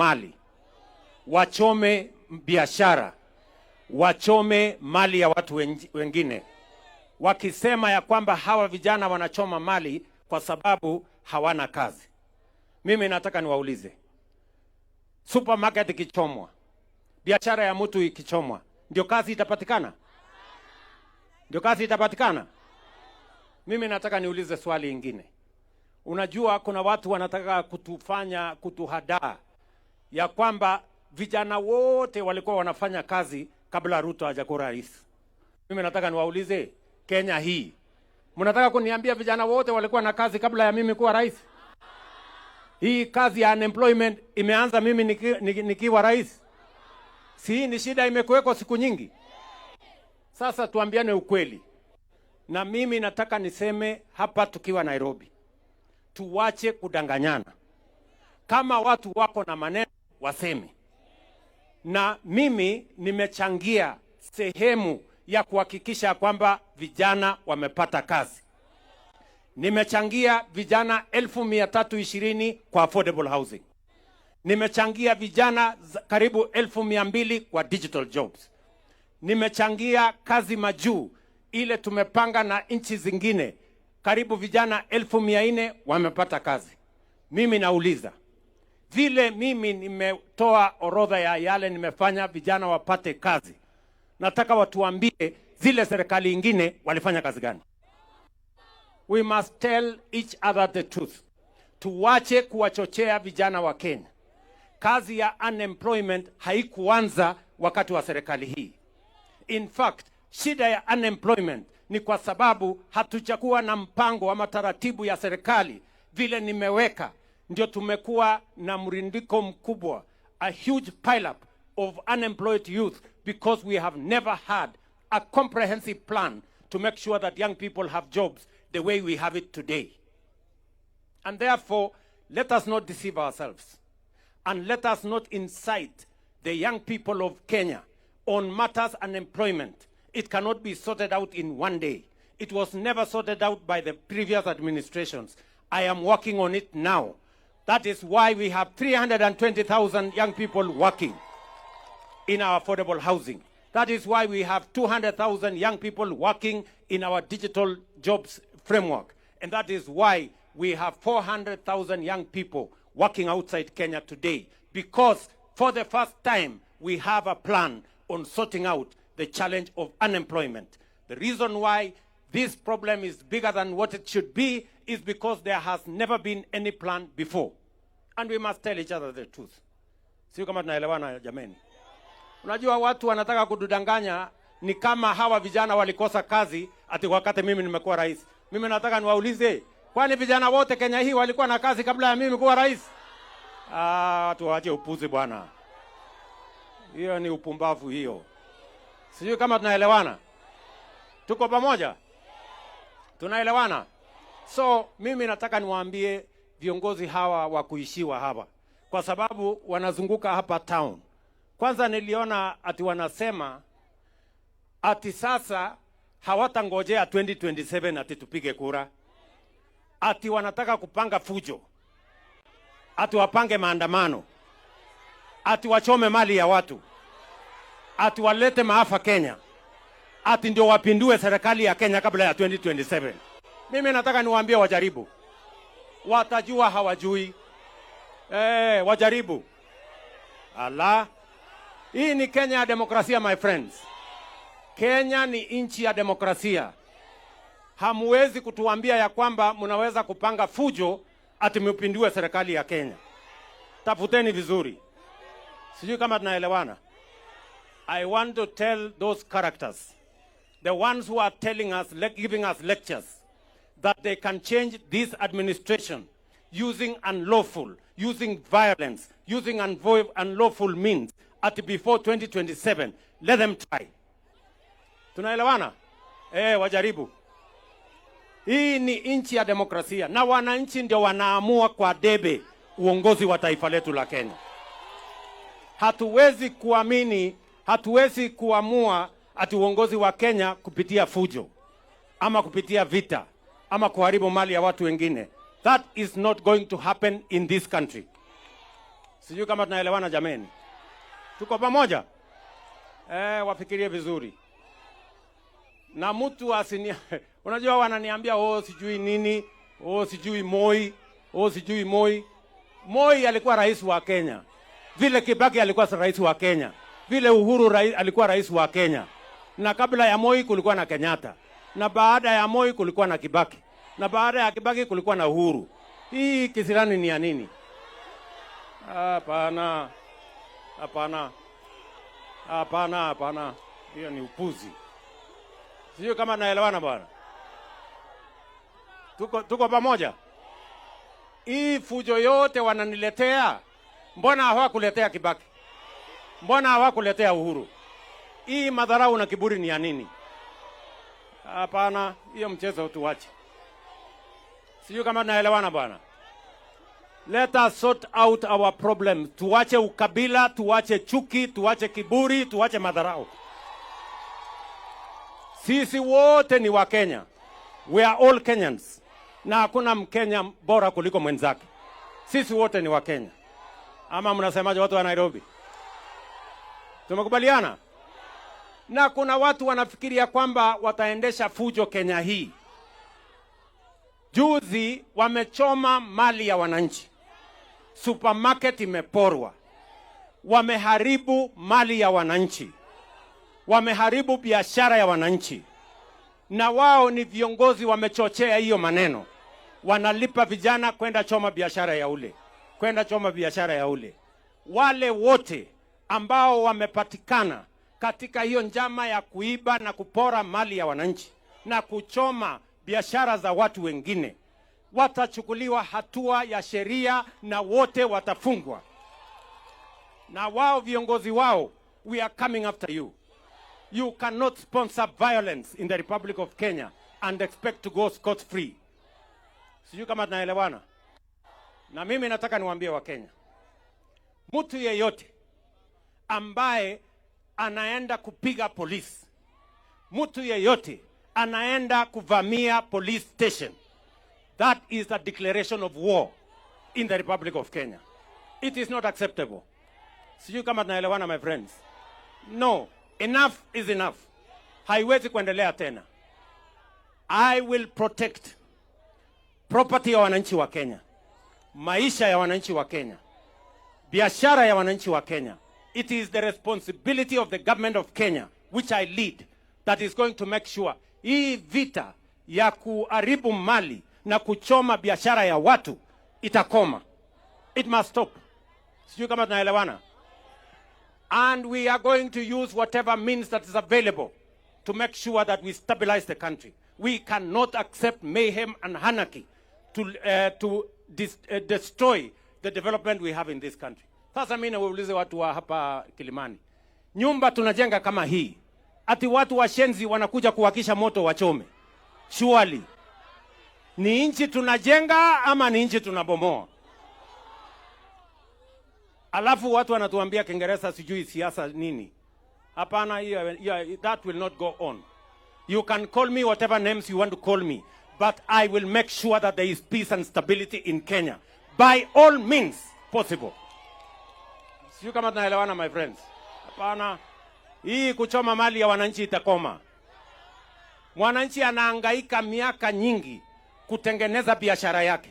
mali, wachome biashara, wachome mali ya watu wengine, wakisema ya kwamba hawa vijana wanachoma mali kwa sababu hawana kazi. Mimi nataka niwaulize, supermarket ikichomwa, biashara ya mtu ikichomwa, ndio kazi itapatikana? Ndio kazi itapatikana? Mimi nataka niulize swali ingine. Unajua, kuna watu wanataka kutufanya kutuhadaa ya kwamba vijana wote walikuwa wanafanya kazi kabla Ruto hajakuwa rais. Mimi nataka niwaulize, Kenya hii, mnataka kuniambia vijana wote walikuwa na kazi kabla ya mimi kuwa rais? Hii kazi ya unemployment imeanza mimi nikiwa rais? Si hii ni shida imekuweko siku nyingi? Sasa tuambiane ukweli, na mimi nataka niseme hapa tukiwa Nairobi, tuwache kudanganyana. Kama watu wako na maneno waseme, na mimi nimechangia sehemu ya kuhakikisha kwamba vijana wamepata kazi. Nimechangia vijana 320,000 kwa affordable housing. Nimechangia vijana karibu 200,000 kwa digital jobs. Nimechangia kazi majuu ile tumepanga na nchi zingine, karibu vijana 400,000 wamepata kazi. Mimi nauliza, vile mimi nimetoa orodha ya yale nimefanya vijana wapate kazi, nataka watuambie zile serikali ingine walifanya kazi gani? We must tell each other the truth. Tuwache kuwachochea vijana wa Kenya. Kazi ya unemployment haikuanza wakati wa serikali hii. In fact, shida ya unemployment ni kwa sababu hatujakuwa na mpango ama taratibu ya serikali vile nimeweka, ndio tumekuwa na mrundiko mkubwa, a huge pileup of unemployed youth because we have never had a comprehensive plan to make sure that young people have jobs the way we have it today. And therefore, let us not deceive ourselves. And let us not incite the young people of Kenya on matters unemployment. It cannot be sorted out in one day. It was never sorted out by the previous administrations. I am working on it now. That is why we have 320,000 young people working in our affordable housing. That is why we have 200,000 young people working in our digital jobs framework. And that is why we have 400,000 young people working outside Kenya today. Because for the first time, we have a plan on sorting out the challenge of unemployment. The reason why this problem is bigger than what it should be is because there has never been any plan before. And we must tell each other the truth. Sio kama tunaelewana, jameni? Unajua watu wanataka kutudanganya ni kama hawa vijana walikosa kazi ati wakati mimi nimekuwa rais. Mimi nataka niwaulize, kwani vijana wote Kenya hii walikuwa na kazi kabla ya mimi kuwa rais? Ah, watu waache upuzi, bwana. Hiyo ni upumbavu hiyo. Sijui kama tunaelewana. Tuko pamoja? Tunaelewana? So mimi nataka niwaambie viongozi hawa wa kuishiwa hawa, kwa sababu wanazunguka hapa town. Kwanza niliona ati wanasema ati sasa hawatangojea 2027 ati tupige kura, ati wanataka kupanga fujo, ati wapange maandamano, ati wachome mali ya watu, ati walete maafa Kenya, ati ndio wapindue serikali ya Kenya kabla ya 2027. Mimi nataka niwaambie wajaribu, watajua hawajui. Wajaribu. Ala, hii ni Kenya ya demokrasia, my friends. Kenya ni nchi ya demokrasia. Hamuwezi kutuambia ya kwamba mnaweza kupanga fujo ati mpindue serikali ya Kenya. Tafuteni vizuri. Sijui kama tunaelewana. I want to tell those characters, the ones who are telling us, giving us lectures, that they can change this administration using unlawful, using violence, using unlawful means at before 2027. Let them try. Tunaelewana? Wajaribu. Hii ni nchi ya demokrasia na wananchi ndio wanaamua kwa debe uongozi wa taifa letu la Kenya. Hatuwezi kuamini, hatuwezi kuamua ati uongozi wa Kenya kupitia fujo ama kupitia vita ama kuharibu mali ya watu wengine. That is not going to happen in this country. Sijui kama tunaelewana jameni. Tuko pamoja? Eh, wafikirie vizuri. Na mtu asini unajua wananiambia, "Oh, sijui nini, oh, sijui Moi, oh, sijui Moi." Moi alikuwa rais wa Kenya. Vile Kibaki alikuwa rais wa Kenya. Vile Uhuru alikuwa rais wa Kenya. Na kabla ya Moi kulikuwa na Kenyatta. Na baada ya Moi kulikuwa na Kibaki. Na baada ya Kibaki kulikuwa na Uhuru. Hii kisirani ni ya nini? Hapana. Hapana. Hapana, hapana. Hiyo ni upuzi. Sijui kama naelewana, bwana. Tuko pamoja? Hii fujo yote wananiletea, mbona hawakuletea Kibaki? Mbona hawakuletea Uhuru? Hii madharau na kiburi ni ya nini? Hapana, hiyo mchezo tuwache. Sijui kama tunaelewana, bwana. Let us sort out our problems. Tuache ukabila, tuache chuki, tuache kiburi, tuache madharau. Sisi wote ni Wakenya. We are all Kenyans. Na hakuna Mkenya bora kuliko mwenzake. Sisi wote ni Wakenya. Ama mnasemaje, watu wa Nairobi? Tumekubaliana? Na kuna watu wanafikiria kwamba wataendesha fujo Kenya hii. Juzi wamechoma mali ya wananchi, supermarket imeporwa, wameharibu mali ya wananchi, wameharibu biashara ya wananchi, na wao ni viongozi wamechochea hiyo maneno. Wanalipa vijana kwenda choma biashara ya ule, kwenda choma biashara ya ule. Wale wote ambao wamepatikana katika hiyo njama ya kuiba na kupora mali ya wananchi na kuchoma biashara za watu wengine watachukuliwa hatua ya sheria na wote watafungwa. Na wao viongozi wao, we are coming after you. You cannot sponsor violence in the Republic of Kenya and expect to go scot free. Sijui kama tunaelewana. Na mimi nataka niwaambie Wakenya, mtu yeyote ambaye anaenda kupiga polisi, mtu yeyote anaenda kuvamia police station, that is a declaration of war in the Republic of Kenya. It is not acceptable. Sijui kama tunaelewana, my friends. No, enough is enough. Haiwezi kuendelea tena. I will protect property ya wananchi wa Kenya, maisha ya wananchi wa Kenya, biashara ya wananchi wa Kenya. It is the responsibility of the government of Kenya, which I lead, that is going to make sure hii vita ya kuharibu mali na kuchoma biashara ya watu itakoma. It must stop. Sijui kama tunaelewana. And we are going to use whatever means that is available to make sure that we stabilize the country. We cannot accept mayhem and anarchy to destroy the development we have in this country. Sasa mimi nawaulize watu wa hapa Kilimani, nyumba tunajenga kama hii, ati watu washenzi wanakuja kuwakisha moto wachome? Surely ni nchi tunajenga ama ni nchi tunabomoa? Alafu watu wanatuambia Kiingereza, sijui siasa nini. Hapana, hiyo, that will not go on. You can call me whatever names you want to call me, but I will make sure that there is peace and stability in Kenya by all means possible. Sijui kama tunaelewana, my friends. Hapana, hii kuchoma mali ya wananchi itakoma. Mwananchi anahangaika miaka nyingi kutengeneza biashara yake,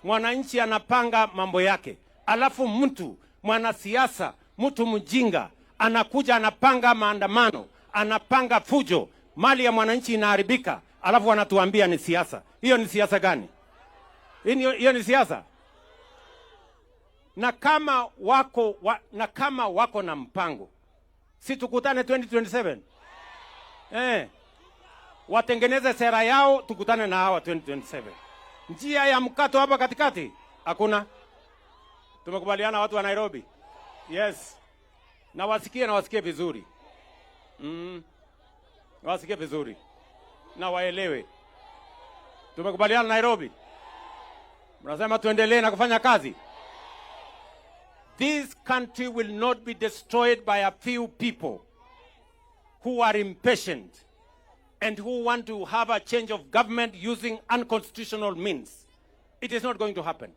mwananchi anapanga mambo yake, alafu mtu mwanasiasa, mtu mjinga anakuja anapanga maandamano, anapanga fujo, mali ya mwananchi inaharibika, alafu wanatuambia ni siasa. Hiyo ni siasa gani? Hiyo ni siasa? Na kama wako na mpango, si tukutane 2027? Eh, watengeneze sera yao, tukutane na hawa 2027. Njia ya mkato hapa katikati hakuna. Tumekubaliana, watu wa Nairobi? Yes. Na wasikie vizuri. Wasikie vizuri na waelewe. Tumekubaliana Nairobi? Mnasema tuendelee na kufanya kazi. This country will not be destroyed by a few people who are impatient and who want to have a change of government using unconstitutional means. It is not going to happen.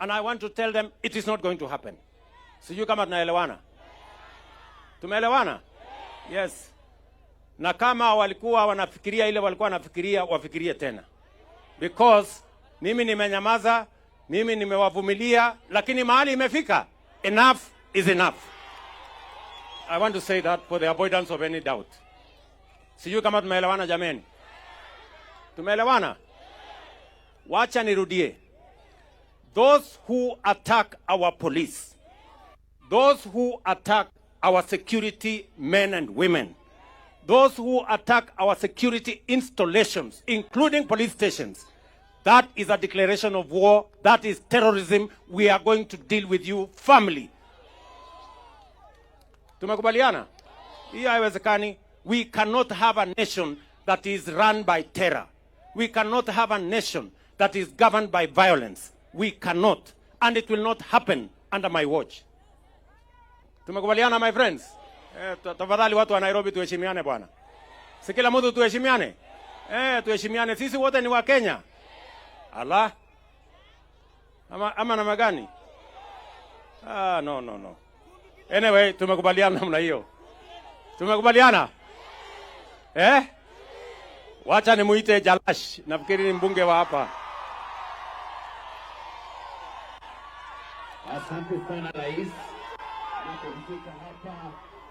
And I want to tell them it is not going to happen. Sijui kama tunaelewana. Tumeelewana? Yes. Na kama walikuwa wanafikiria ile walikuwa wanafikiria, wafikirie tena. Because mimi nimenyamaza, mimi nimewavumilia, lakini mahali imefika. Enough is enough. I want to say that for the avoidance of any doubt. Sijui kama tumeelewana, jameni. Tumeelewana? Wacha nirudie. Those who attack our police, those who attack our security men and women, those who attack our security installations, including police stations, that is a declaration of war. That is terrorism. We are going to deal with you firmly. Tumekubaliana? Hiyo haiwezekani. We cannot have a nation that is run by terror. We cannot have a nation that is governed by violence. We cannot. And it will not happen under my watch. Tumekubaliana, my friends? Eh, tafadhali watu wa Nairobi, tuheshimiane, bwana. Si kila mtu tuheshimiane? Eh, tuheshimiane. Sisi wote ni Wakenya. Ala. Ama namna gani? Ah, no, no, no. Anyway, tumekubaliana namna hiyo. Tumekubaliana? Eh? Wacha nimuite Jalash, nafikiri ni mbunge wa hapa. Asante sana, Rais. Napofika hapa